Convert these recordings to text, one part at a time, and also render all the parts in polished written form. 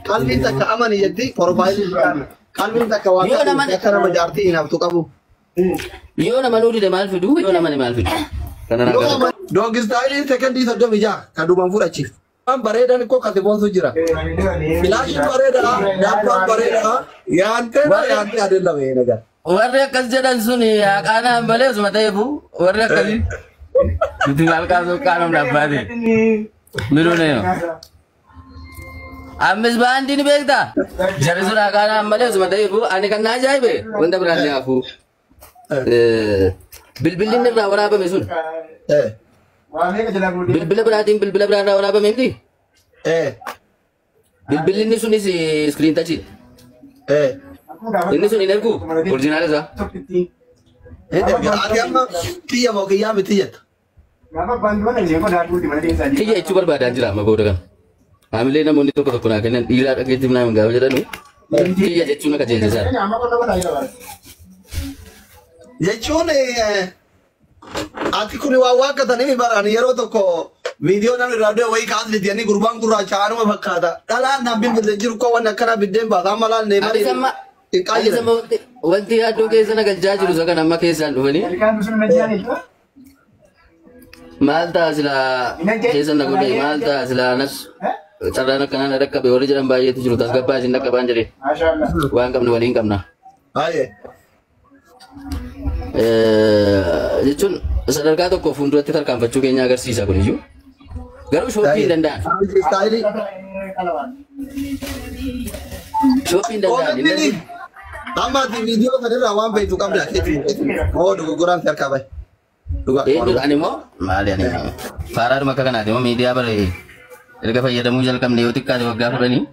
Qalbiin takka amani jetti profaayilii qalbiin takka waan Yoo nama- akka nama jaartii hinaaftu qabu. Yoo nama nuu dide maal fidu? Yoo nama maal fidu? Kana naa gaafadhu. Dog istaayiliin sekendii 36 kan duubaan fudhachiif. Waan bareedan koo kasi boonsu jira. Filaashiin bareedaa, daabbaan bareedaa, yaantee na yaantee adeemame ይሄ ነገር. Warri akkas jedhan sun haqaanaan malee osuma ta'eefu warri akkasii. Nuti maal qaasoo qaanofna abbaate. Minuu na yoo. Ammis baandii ni beektaa? Jarri sun haqaanaan malee osuma ta'eefu ani kan na ajaa'ibe wanta biraan ni hafu. Bilbilli inni irraa waraabame sun bilbila biraatiin bilbila biraa irraa waraabame miti? Bilbilli inni sunis iskiriin tachiidha. Inni sun hin ergu orjinaala isaa. Ati amma kiyya moo kiyyaa miti jetta? Kiyya jechuu barbaadaan jira amma booda kana. Haamilee namoonni tokko tokko naa kennan dhiiraa dhageettiif naa hin gaafa jedhanu kiyya jechuun akka jeejisaa. Jechuun ati kuni waan waaqatanii baraan yeroo tokko viidiyoo namni irraa du'e wayii kaasni jedhanii gurbaan gurraacha anuma fakkaata. Dhalaan naan bilbilee jiru koo wanni akkanaa biddeen baasa amma laal nee Anis amma anis amma wanti yaaddoo keessa na galchaa jiru isa kana amma keessaan dhufanii maal ta'a silaa keessa na godhe maal ta'a silaa anas carraan akkanaa na dhaqqabe warri jedhan baay'eetu jiru tasgabbaa isin dhaqqabaan jedhee waan qabnu waliin qabna. Baay'ee. Jechuun sadarkaa tokko fuulduratti tarkaanfachuu keenya agarsiisa kun iyyuu. Garuu shooppii hin danda'an. Istaayilii. Shooppii hin danda'an. Oomishni amma ati viidiyoo sanirraa waan beektu qabda. Moo dogoggoraan si harkaa bahe. Dhugaa. Eenyu ani immoo maali ani faaraadhuma akka kanaati immoo miidiyaa bare erga fayyadamuu jalqabne yoo xiqqaate waggaa 10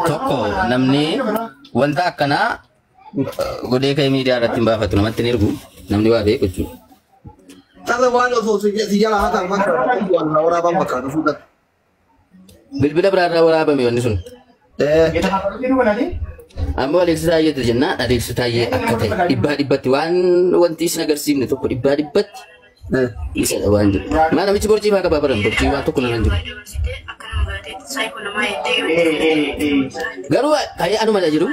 tokko namni wanta akkanaa godhee ka'ee miidiyaa irratti hin baafatu namatti hin ergu namni waa beeku jechuudha. Tasa waan osoo si jala haa ta'an fakkaatu waan waraaban fakkaatu fuudhatu. Bilbila biraarraa waraabame wanni sun. Ammoo Aleeksi Taayyeetu jennaan Aleeksi Taayyee akka ta'e dhibbaa dhibbatti waan wanti isin agarsiifne tokko dhibbaa dhibbatti isadha waan jedhu. Maa namichi borcii faa qabaa baran borcii waan tokko narra hin jiru. Garuu ka'ee anuma dha jiru.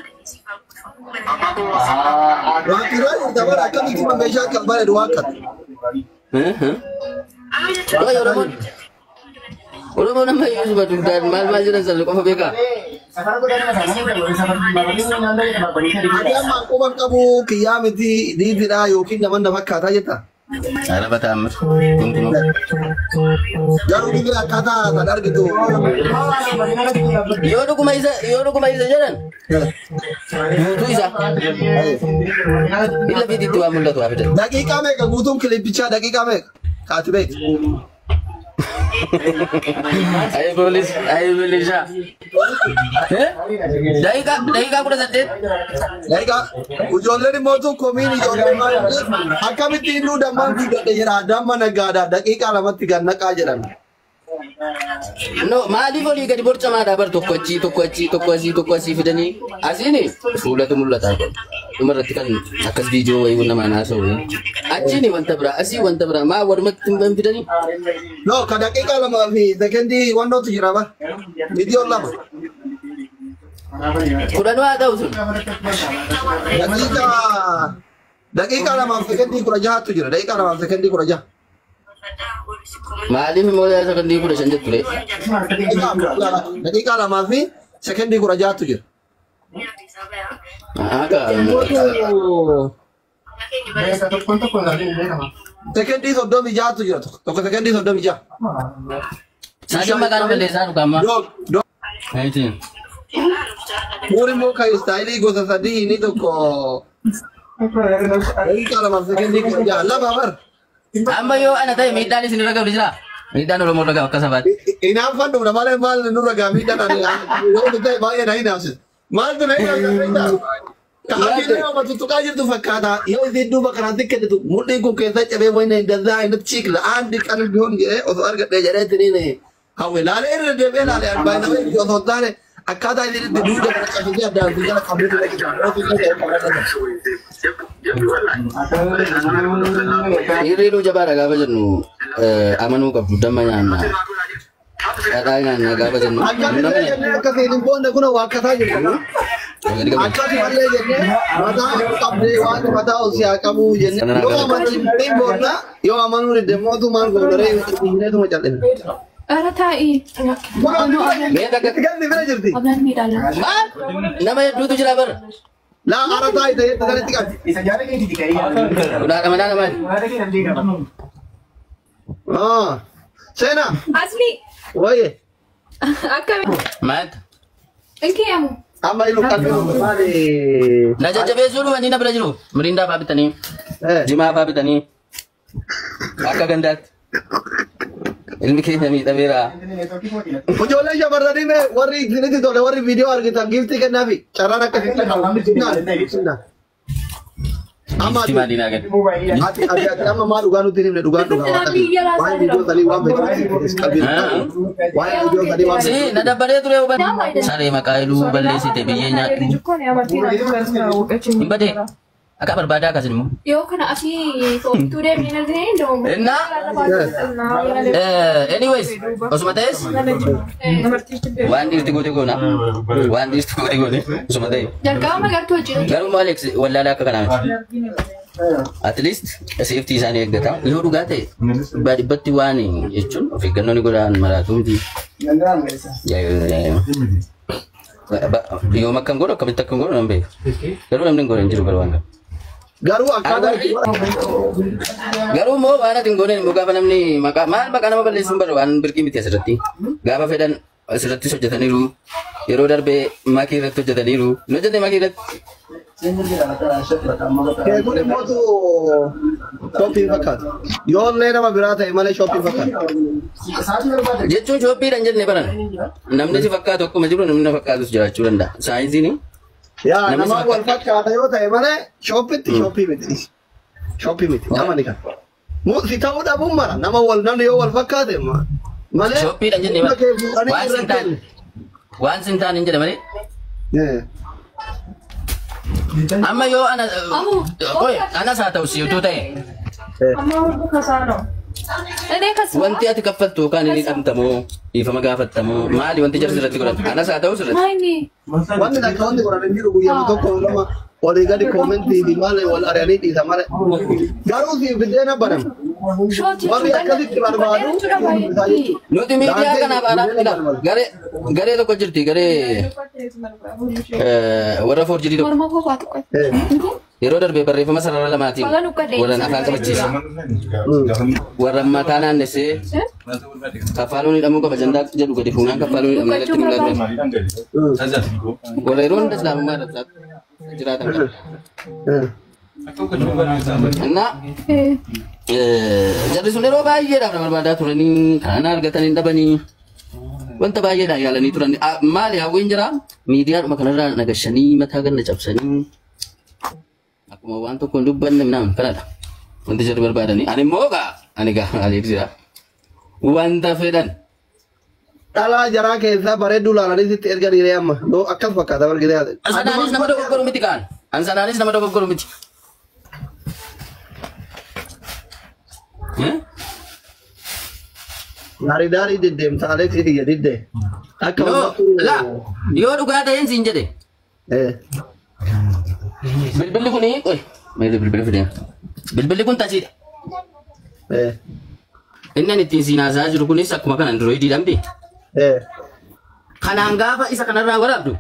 Waaqirraa jirta bara akkamitti meeshaa akkas bareedu waaqatu. Wayi Oromoon Oromoon amma iyyuu suma dugdaan maal maal jedhan sana qofa beekaa. Ati amma quban qabu kiyyaa miti diididha yookiin nama na fakkaataa jetta. Araba ta'amir gonkumaa. Garuu biyya akkaataa san argitu. Yoo dhuguma isa jedhan guutuu isaa illa fiititti waan mul'atu haa fidan. Daqiiqaa meeqa guutuun kilippichaa daqiiqaa meeqa? Kaati beektu. Ayi poolis ayi milishaa. Daqiiqaa 18. Daqiiqaa ijoolleen immoo tun komiin ijoolleen maal akkamitti innuu dammaan guddadhe jedha damma nagaadha daqiiqaa 2tti gannaqaa jedhan. No maaliif olii gadi borcamaadha bar tokko achii tokko achii tokko asii tokko asii fidanii asiin fuulatu mul'ata. Dhumarratti kan akkas viidiyoo wayii namaan haasa'u. Achiin wanta biraa asii wanta biraa maa walumatti hin fidanii. No ka daqiiqaa 2 fi sekendii wannootu jira ba. Viidiyoon 2. 10 haa ta'u sun. Daqiiqaa 2 fi sekendii 16tu jira. Daqiiqaa 2 fi sekendii 16. Maaliif immoo sekendii 15 jettu ree? Daqiiqaa 2 fi sekendii 16tu jira. Akka Sekendii 36tu jira tokko sekendii 36. Saatiin maqaan balleessaa dhugaa amma. Dog. Eighteen. Kun immoo kan istaayilii gosa sadii inni tokko daqiiqaa 2 fi sekendii 16 lama bar. Amma yoo ana ta'e miidhaan isin irra gahu jira. Miidhaan Oromoo irra gahu akka sabaatti. Hinaaffan dhumna malee maal nurra gaha miidhaan ani yoo ta'e baay'ee na hinaafsisa. Maaltu na hinaafsisa? Kaafii nama tuttuqaa jirtu fakkaata. Yoo isin duuba kanaatti kennitu mudhiin kun keessa cabee wayina hin danda'a inni chiikla aandi kan bihoon jedhee osoo argadhee jedhee tiniin hawwe laalee irra deebi'ee laalee baay'ee osoo hin taane akkaataa inni itti duuda kana qabsiisee addaan si jala qabdee Dhiirri jabaadha gaafa jennu amanuu qabdu damma nyaanna. Dhadhaa nyaanna gaafa jennu. Akkamitti jennee akka hin boonne kun waaqataa jirra. Akkasumallee jennee mataa qabdee waan mataa ol siyaa qabu jennee yoo amanuu hin boonna yoo amanuu didde mootu maal goonaree dhiineetuma cal'ina. ኧረ ታይ Mee takka Galli bira jirti. አብረን እንሄዳለን። maal nama hedduutu jira bara. Laa hara taa'i ta'ee sanitti qabdi. Kudhaadha manaa namaati. Seenaa አስሊ wayye አካባቢ Maal እንኪ ያሙ amma ilu qalbii maali. na jajjabeessuu dhufanii na bira jiru. Mirindaa fa'aa bitanii jimaa fa'aa bitanii akka gandaatti. Ilmi keenya miidhameera. Ijoolleen shamarranii mee warri isinitti tole warri viidiyoo argitan giiftii kennaafi carraan akkasii kenna. Amma Giiftii maalii naa kennu? ati ati ati amma maal dhugaa nutti hin himne dhugaan dhugaa waan ta'eef. Waa'ee viidiyoo sanii waan beektu qalbii waa'ee viidiyoo sanii waan Si na dabbaree ture hubanne. Saree maqaa iluu balleessite biyyee nyaadhu. Hin badee akka barbaadaa akkasin immoo. yoo kana asii kooftuu deemnee argine እንደውም እና anyways osuma ta'es waan dhiirti goote goona waan dhiirti goote goone osuma ta'e jalqaba magartuu hojii garuu maal wallaalaa akka kanaa miti. At least safety isaanii eeggata. Yoo dhugaa ta'e dhibbaa dhibbatti waan jechuun of eeggannoo ni godhaan maraatu miti. Yoom akkam godhu akkamitti akkam godhu nan beeku. Garuu namni hin godhe hin jiru bara waan kana. Garuu akkaataa Garuu immoo waan ati hin gooneen immoo gaafa namni maqaa maal maqaa nama balleessuun bara waan birqii miti asirratti. Gaafa fedhan asirrattis hojjetaniiru. Yeroo darbee makii irratti hojjetaniiru. Hin hojjete makii irratti. Kun immootu shoppii fakkaata. Yoo illee nama biraa ta'e malee shoppii fakkaata. Jechuun shoppiidhaan jenne baran. Namni si fakkaatu akkuma jiru namni na fakkaatus jiraachuu danda'a. Saayinsiin Yaa Namni si nama wal fakkaata yoo ta'e malee shoppitti shoppii miti. Shoppii miti nama ni kan. Si ta'uu dhabuun mara nama wal namni yoo wal fakkaate malee. Shoppiidhaan jenne bara. Waan sin taane waan sin taane hin jedhe malee. Amma yoo ana qoy anas haa ta'u si utuu ta'e እኔ ከሱ wanti ati kaffaltu yookaan inni dhabdamoo dhiifama gaafattamoo maali wanti jarsi irratti godhan anas haa ta'u sirriitti. ማይኒ Wanti takka wanti godhan hin jiru guyyaa tokko lama olii gadi koomentii fi maal wal ari'anii dhiisa malee. Garuu si biddeena banama. ሾት Warri akkasitti barbaadu. Nuti miidiyaa kanaaf alaatti garee garee tokko jirti garee warra foorjidii tokko morma koo tuqe yeroo darbe barreeffama sarara lamaatiin warra afaan qabachiisa. Warra mataa naannessee kaffaaluun hidhamuu qaba jandaa jedhu gadi fuunaan kaffaaluun hidhamuu irratti mul'atu. Warra yeroo hunda islaamummaa irratti jiraatan qaba. እና jarri sun yeroo baay'eedhaaf na barbaadaa turanii kana argatanii hin dhabanii wanta baay'eedhaan yaalanii turan. Maali hawwiin jira miidiyaadhuma kanarraa nagashanii mataa ganna cabsanii akkuma waan tokko hin dubbanne naan kanadha wanti jarri barbaadanii. Ani immoo gaa ani gaa aliif jira wanta fedhan. Dhalaa jaraa keessaa bareedduu laalanii sitti erga dhiiree amma yoo akkas fakkaata bargitee haate. Sanaanis nama dogoggoru miti kaan. An sanaanis nama dogoggoru miti. Daarii daarii deddeemta Alex kiyya diddee. Akka No, la yoo dhugaa ta'een siin jedhe. Bilbilli kuni qoy meeshaa bilbila fidee. Bilbilli kun tasiidha. Inni ani ittiin siin haasa'aa jiru kunis akkuma kana androidiidhaan miti. Kanaan gaafa isa kanarraa waraabdu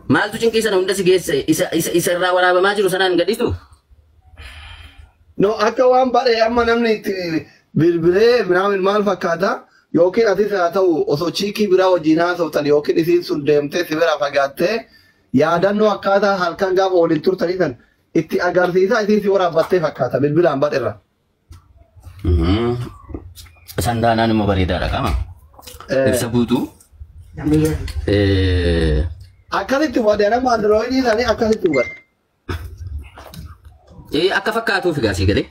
maaltu cinqii sana hunda si geesse isa isa isa irraa waraabamaa jiru sanaan gadhiistu? No akka waan badhee amma namni itti bilbilee minaamin maal fakkaata yookiin atis haa ta'u osoo chiikii biraa wajjin haasoftan yookiin isiin sun deemtee si bira fagaattee yaadannoo akkaataa halkan gaafa waliin turtanii san itti agarsiisaa isiin si waraabbattee fakkaata bilbilaan badheerra. Isaan taanaan immoo bareedaadha qaama. Ibsa guutuu. Akkasitti hubadhe nama androidii isaanii akkasitti hubadhe. Akka fakkaatuuf egaa sii galee.